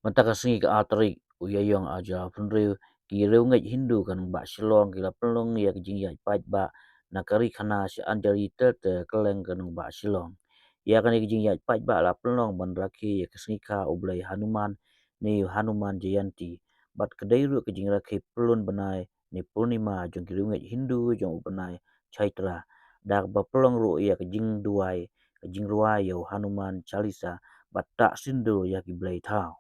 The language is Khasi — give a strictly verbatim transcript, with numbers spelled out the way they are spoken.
Mynta ka sngi ka ar tarik u Ïaïong ar hajar arphew hynriew, ki riewngeit Hindu ka nongbah Shillong ki la pynlong ïa ka jingïaid paidbah na ka ri khana sha Anjali Tirthe kylleng ka nongbah Shillong. Ïa kane ka jingïaid paidbah la pynlong ban rakhe ïa ka sngi kha u blei Hanuman ne Hanuman Jayanti, bad ka dei ruh ka jingrakhe pyllun bnai ne Purnima jong ki riewngeit Hindu jong u bnai Chaitra, da kaba pynlong ruh ïa ka jingduwai, ka jingrwai ïa u Hanuman Chalisa bad tah sindur ïa ki blei thaw.